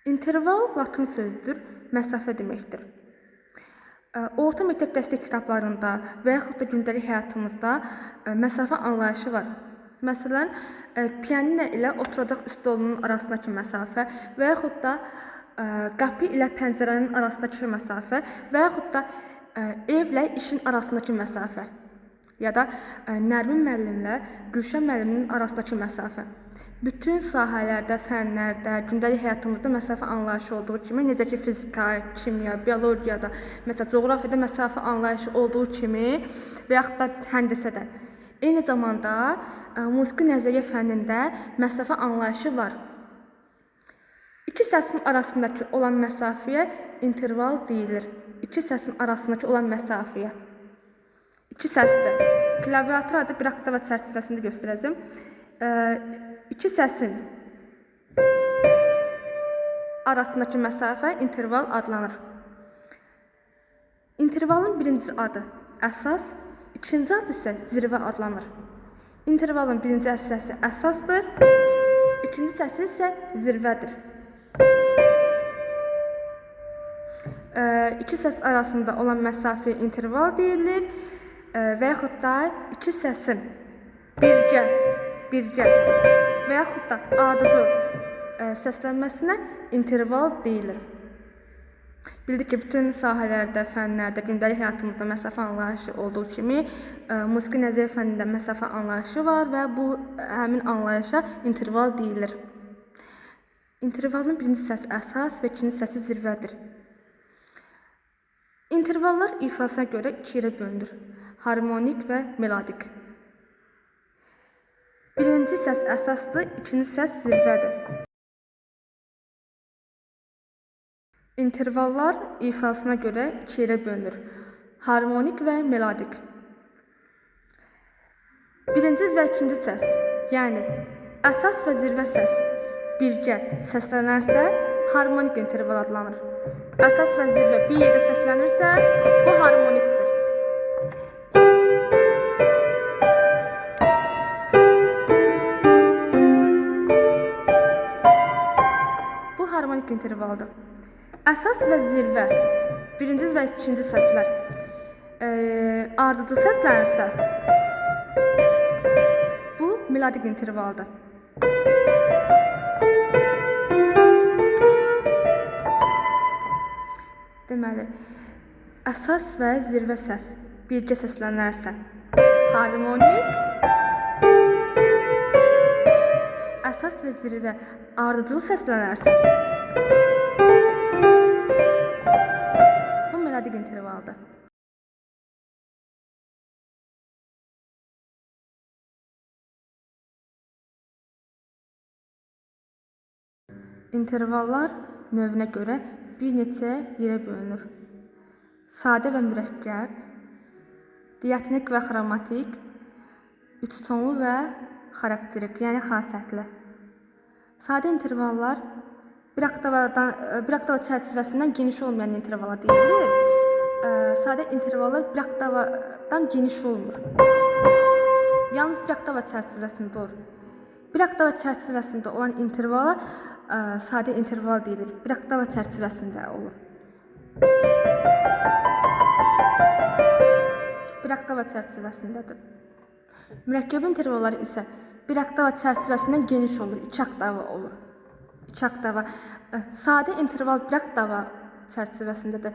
İnterval latın sözüdür, məsafə deməkdir. Orta məktəb dəstək kitablarında və yaxud da gündəlik həyatımızda məsafə anlayışı var. Məsələn, pianino ilə oturacaq stolunun arasındakı məsafə və yaxud da qapı ilə pəncərənin arasındakı məsafə və yaxud da evlə işin arasındakı məsafə ya da Nərmin müəllimlə Gülşən müəlliminin arasındakı məsafə. Bütün sahələrdə, fənlərdə, gündəlik həyatımızda məsafə anlayışı olduğu kimi, necə ki fizika, kimya, biologiyada, məsələn, coğrafiyada məsafə anlayışı olduğu kimi və yaxud da həndəsədə. Eyni zamanda musiqi nəzəriyyə fənnində məsafə anlayışı var. İki səsin arasındakı olan məsafəyə interval deyilir. İki səsin arasındakı olan məsafəyə. İki səsdir. Klaviaturada bir oktava çərçivəsində göstərəcəm. İki səsin arasındakı məsafə interval adlanır. İntervalın birinci adı əsas, ikinci adı isə zirvə adlanır. İntervalın birinci səsi əsasdır, ikinci səsi isə zirvədir. İki səs arasında olan məsafəyə interval deyilir və yaxud da iki səsin birgə və yaxud da ardıcıl səslənməsinə interval deyilir. Bildik ki, bütün sahələrdə, fənlərdə, gündəlik həyatımızda məsafə anlayışı olduğu kimi, musiqi nəzəriyyə fənnində məsafə anlayışı var və bu həmin anlayışa interval deyilir. İntervalın birinci səsi əsas və ikinci səsi zirvədir. İntervallar ifasına görə iki yerə bölünür: harmonik və melodik. Birinci səs əsasdır, ikinci səs zirvədir. İntervallar ifasına görə iki yerə bölünür: harmonik və melodik. Birinci və ikinci səs, yəni əsas və zirvə səs birgə səslənərsə, harmonik interval adlanır. Əsas və zirvə bir yerdə səslənirsə, bu harmonikdir. Bu harmonik intervaldır. Əsas və zirvə, birinci və ikinci səslər ardıcıl səslənirsə, bu melodik intervaldır. Deməli, əsas və zirvə səs birgə səslənərsə, harmonik, əsas və zirvə ardıcıl səslənərsə, bu melodik intervaldır. İntervallar növünə görə bir neçə yerə bölünür. Sadə və mürəkkəb, diatonik və xromatik, üç tonlu və xarakterik, yəni xasiyyətli. Sadə intervallar bir oktava çərçivəsindən geniş olmayan intervala deyilir. Sadə intervallar bir oktavadan geniş olmur. Yalnız bir oktava çərçivəsində olur. Bir oktava çərçivəsində olan intervala sadə interval deyilir. Bir oktava çərçivəsində olur. Bir oktava çərçivəsindədir. Mürəkkəb intervallar isə bir oktava çərçivəsindən geniş olur, iki oktava olur. İki oktava. Sadə interval bir oktava çərçivəsindədir.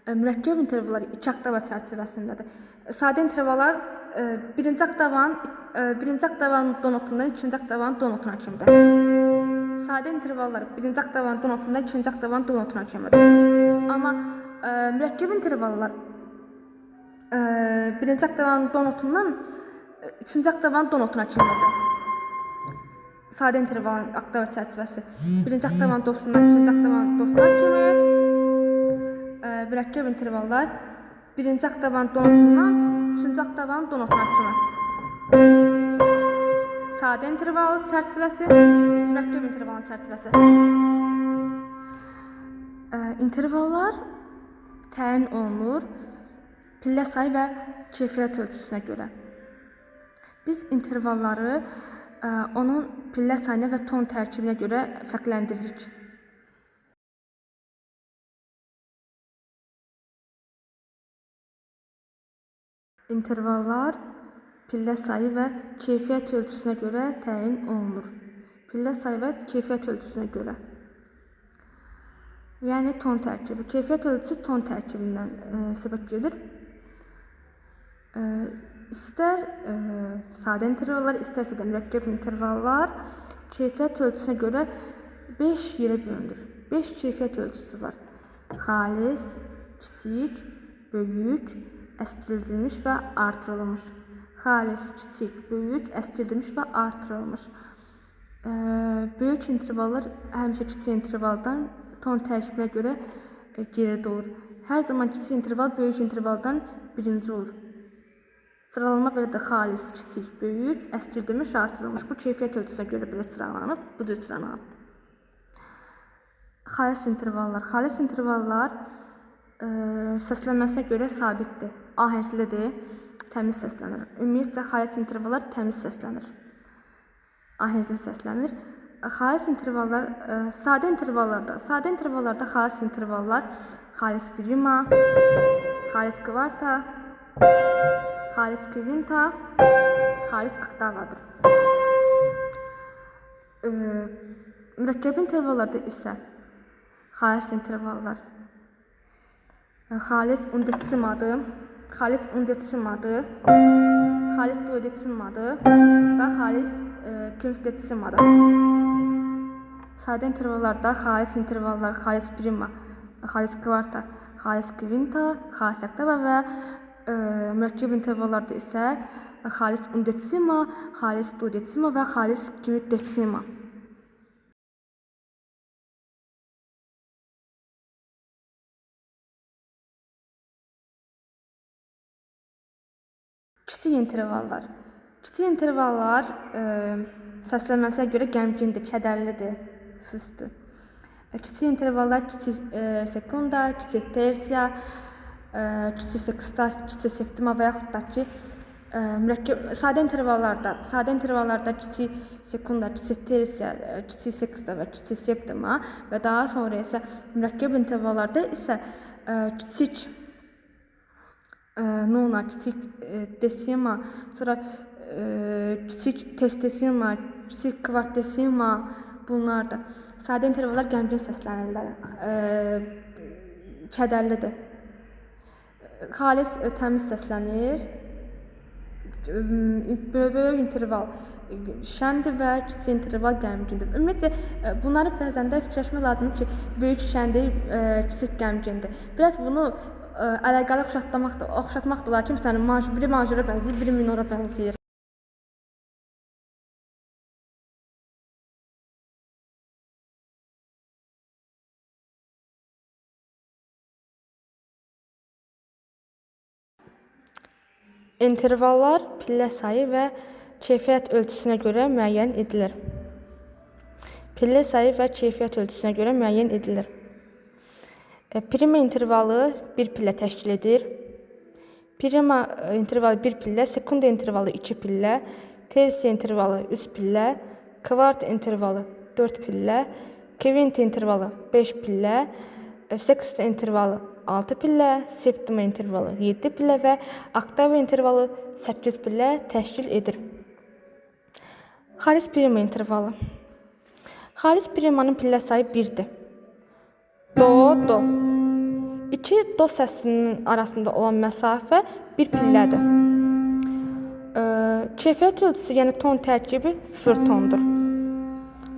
Mürəkkəb intervallar iki oktava çərçivəsindədir. Sadə intervallar birinci oktavanın do notundan ikinci oktavanın do notuna kimidir. Sadə intervallar birinci oktavanın do notundan ikinci oktavanın do notuna kimidir. Amma mürəkkəb intervallar birinci oktavanın do notundan üçüncü oktavanın do notuna kimidir. Sadə intervalın oktava çərçivəsi birinci oktavanın dosundan ikinci oktavanın dosuna kimi, mürəkkəb intervallar birinci oktavanın do notundan üçüncü oktavanın do notuna kimi. Sadə interval çərçivəsi, mürəkkəb intervalın çərçivəsi. İntervallar təyin olunur pillə sayı və keyfiyyət ölçüsünə görə. Biz intervalları onun pillə sayına və ton tərkibinə görə fərqləndiririk. İntervallar pillə sayı və keyfiyyət ölçüsünə görə təyin olunur. Pillə sayı və keyfiyyət ölçüsünə görə. Yəni ton tərkibi. Keyfiyyət ölçüsü ton tərkibindən söhbət gedir. İstər sadə intervallar, istərsə də mürəkkəb intervallar keyfiyyət ölçüsünə görə 5 yerə bölünür. 5 keyfiyyət ölçüsü var. Xalis, kiçik, böyük, əskildilmiş və artırılmış. Xalis, kiçik, böyük, əskildilmiş və artırılmış. Böyük intervallar həmişə kiçik intervaldan ton tərkibinə görə geridə olur. Hər zaman kiçik interval böyük intervaldan birinci olur. Sıralama belədir: xalis, kiçik, böyük, əskildilmiş, artırılmış. Bu keyfiyyət ölçüsünə görə belə sıralanıb, bu cür sıralanıb. Xalis intervallar. Xalis intervallar səslənməsinə görə sabitdir, ahənglidir, təmiz səslənir. Ümumiyyətcə xalis intervallar təmiz səslənir, ahəngli səslənir. Xalis intervallar sadə intervallarda xalis intervallar xalis prima, xalis kvarta, xalis kvinta, xalis oktavadır. Mürəkkəb intervallarda isə xalis intervallar xalis undecimadır, xalis undecimadır, xalis duodecimadır və xalis kvintdecimadır. Sadə intervallarda xalis intervallar xalis prima, xalis kvarta, xalis kvinta, xalis oktava və mürəkkəb intervallarda isə xalis undecima, xalis duodecima və xalis kvintdecima. Kiçik intervallar. Kiçik intervallar səslənməsinə görə qəmgindir, kədərlidir, süsdür. Kiçik intervallar kiçik sekunda, kiçik tersiya, kiçik seksta, kiçik septima və yaxud da ki mürəkkəb sadə intervallarda kiçik sekunda, kiçik tersiya, kiçik seksta və kiçik septima və daha sonra isə mürəkkəb intervallarda isə kiçik nona, kiçik desima, sonra kiçik testesima, kiçik kvartdesima bunlardır. Sadə intervallar qəmgin səslənirlər, kədərlidir. Xalis təmiz səslənir. Böyük interval şəndir və kiçik interval qəmgindir. Ümumiyyətcə bunları bəzən də fikirləşmək lazımdır ki, böyük şəndir, kiçik qəmgindir. Biraz bunu əlaqəli oxşatmaq da olar ki, məsələn, biri majora bənzəyir, biri minora bənzəyir. İntervallar pillə sayı və keyfiyyət ölçüsünə görə müəyyən edilir. Pillə sayı və keyfiyyət ölçüsünə görə müəyyən edilir. Prima intervalı bir pillə təşkil edir. Prima intervalı bir pillə, sekunda intervalı 2 pillə, tersiya intervalı 3 pillə, kvart intervalı 4 pillə, kvint intervalı 5 pillə, seksta intervalı 6 pillə, septima intervalı 7 pillə və oktava intervalı 8 pillə təşkil edir. Xalis prima intervalı. Xalis primanın pillə sayı 1-dir. Do, do. İki do səsinin arasında olan məsafə bir pillədir. Keyfiyyət ölçüsü, yəni ton tərkibi 0 tondur.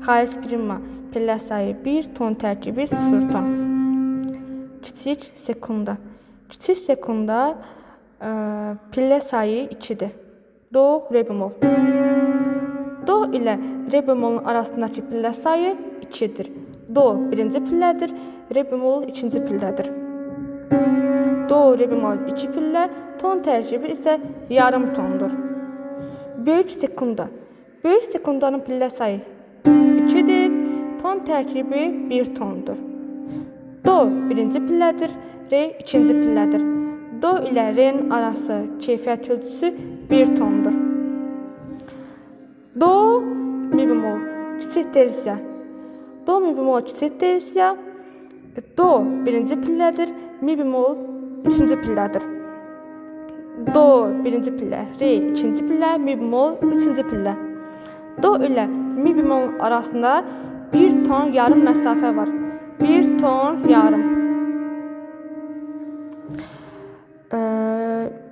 Xalis prima pillə sayı 1, ton tərkibi 0 ton. Kiçik sekunda. Kiçik sekunda pillə sayı 2-dir. Do, re bemol. Do ilə re bemolun arasındakı pillə sayı 2-dir. Do birinci pillədir, re bemol ikinci pillədir. Do, re bemol 2 pillə, ton tərkibi isə yarım tondur. Böyük sekunda. Böyük sekundanın pillə sayı 2-dir, ton tərkibi 1 tondur. Do birinci pillədir, re ikinci pillədir. Do ilə re'nin arası keyfiyyət ölçüsü 1 tondur. Do, mi bemol, kiçik tersiya. Do, mi bemol, kiçik tersiya. Do birinci pillədir, mi bemol üçüncü pillədir. Do birinci pillə, re ikinci pillə, mi bemol üçüncü pillə. Do ilə mi bemol arasında 1 ton yarım məsafə var. 1 ton yarım.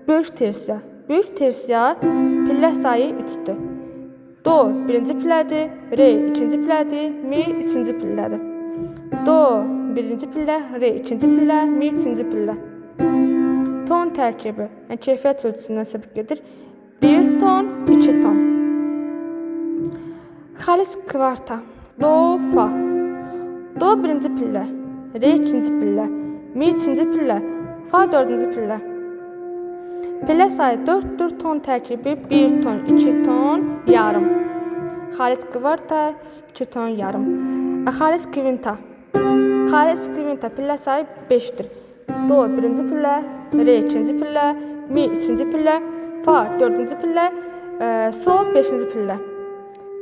Böyük tersiya. Böyük tersiya pillə sayı 3-dür. Do birinci pillədir, re ikinci pillədir, mi üçüncü pillədir. Do birinci pillə, re ikinci pillə, mi üçüncü pillə. Ton tərkibi, yəni keyfiyyət ölçüsündən söhbət gedir. 1 ton, 2 ton. Xalis kvarta. Do, fa. Do birinci pillə, re ikinci pillə, mi üçüncü pillə, fa dördüncü pillə. Pillə sayı 4-dür, ton tərkibi 1 ton, 2 ton, yarım. Xalis kvarta, 2 ton, yarım. Xalis kvinta. Xalis kvinta pillə sayı 5-dir. Do birinci pillə, re ikinci pillə, mi üçüncü pillə, fa dördüncü pillə, sol beşinci pillə.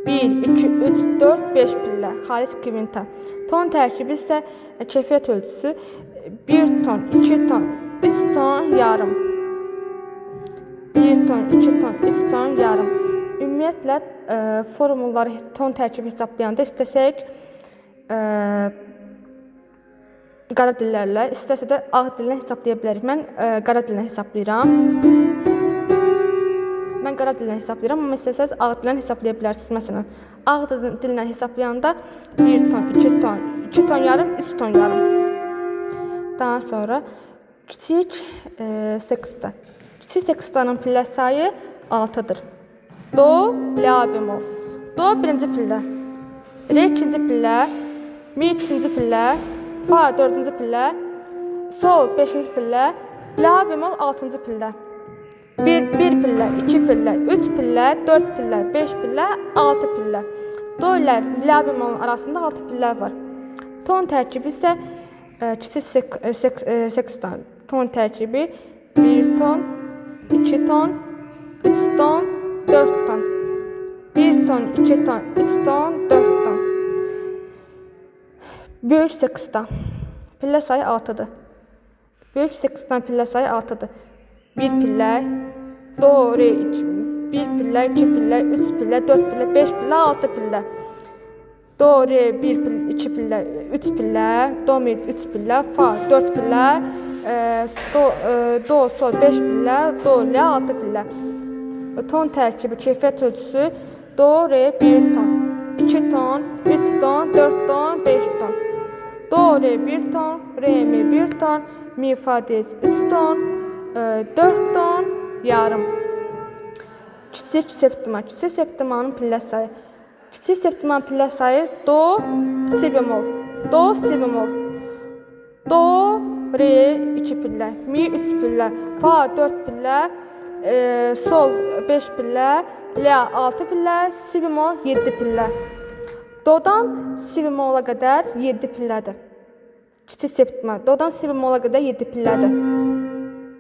1, 2, 3, 4, 5 pillə. Xalis kvinta. Ton tərkibi isə keyfiyyət ölçüsü 1 ton, 2 ton, 3 ton, yarım. 1 ton, 2 ton, 3 ton, yarım. Ümumiyyətlə, formulları ton tərkibi hesablayanda istəsək qara dillərlə, istəsə də ağ dillə hesablaya bilərik. Mən qara dillə hesablayıram. Mən qara dillə hesablayıram, amma istəsəniz ağ dillə hesablaya bilərsiniz. Məsələn, ağ dillə hesablayanda 1 ton, 2 ton, 2 ton yarım, 3 ton yarım. Daha sonra kiçik seksta. Kiçik sekstanın pillə sayı 6-dır. Do, la bemol. Do birinci pillə, re ikinci pillə, mi üçüncü pillə, fa dördüncü pillə, sol beşinci pillə, la bemol altıncı pillə. 1 pillə, 2 pillə, 3 pillə, 4 pillə, 5 pillə, 6 pillə. Do ilə la bemolun arasında 6 pillə var. Ton tərkibi isə kiçik sekstan. Ton tərkibi 1 ton, 2 ton, 3 ton, 4 ton. 1 ton, 2 ton, 3 ton, 4 ton. Böyük seksta. Pillə sayı 6-dır. Böyük sekstan pillə sayı 6-dır. 1 pillə, do, re, 2, 1 pillə, 2 pillə, 3 pillə, 4 pillə, 5 pillə, 6 pillə. Do, re, 1 pillə, 2 pillə, 3 pillə, do, mi, 3 pillə, fa, 4 pillə, do, sol, 5 pillə, do, la, 6 pillə. Ton tərkibi, keyfiyyət ölçüsü do, re, 1 ton, 2 ton, 3 ton, 4 ton, 5 ton. Do, re, 1 ton, re, mi, 1 ton, mi, fa, diez, 3 ton, 4 ton, yarım. Kiçik septima. Kiçik septimanın pillə sayı. Kiçik septimanın pillə sayı do, si bemol. Do, si bemol. Do, re, 2 pillə, mi, 3 pillə, fa, 4 pillə, sol, 5 pillə, la, 6 pillə, si bemol, 7 pillə. Dodan si bemola qədər 7 pillədir. Kiçik septima. Dodan si bemola qədər 7 pillədir.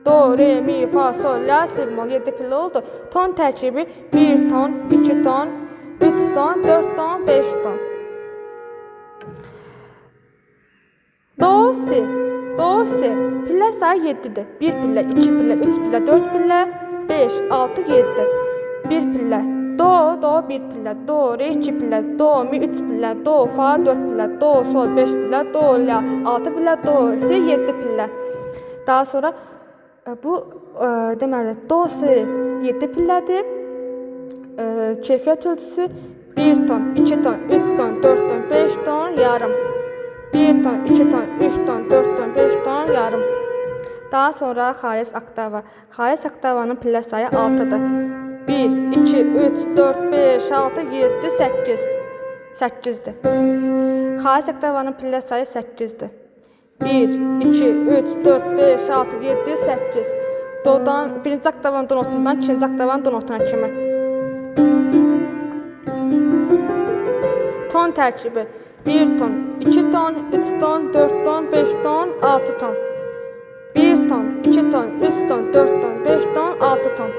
Do, re, mi, fa, sol, la, si bemol 7 pillə oldu. Ton tərkibi 1 ton, 2 ton, 3 ton, 4 ton, 5 ton. Do, si. Do, si. Pillə sayı 7-dir. 1 pillə, 2 pillə, 3 pillə, 4 pillə, 5, 6, 7. 1 pillə. Do, do, 1 pillə, do, re, 2 pillə, do, mi, 3 pillə, do, fa, 4 pillə, do, sol, 5 pillə, do, la, 6 pillə, do, si, 7 pillə. Daha sonra bu, deməli, do, si 7 pillədir. Keyfiyyət ölçüsü 1 ton, 2 ton, 3 ton, 4 ton, 5 ton, yarım. 1 ton, 2 ton, 3 ton, 4 ton, 5 ton, yarım. Daha sonra xalis oktava. Xalis oktavanın pillə sayı 6-dır. 1, 2, 3, 4, 5, 6, 7, 8. 8-dir. Xalis oktavanın pillə sayı 8-dir. 1, 2, 3, 4, 5, 6, 7, 8. Dodan, birinci oktavanın do notundan ikinci oktavanın do notuna kimi. Ton tərkibi 1 ton, 2 ton, 3 ton, 4 ton, 5 ton, 6 ton. 1 ton, 2 ton, 3 ton, 4 ton, 5 ton, 6 ton.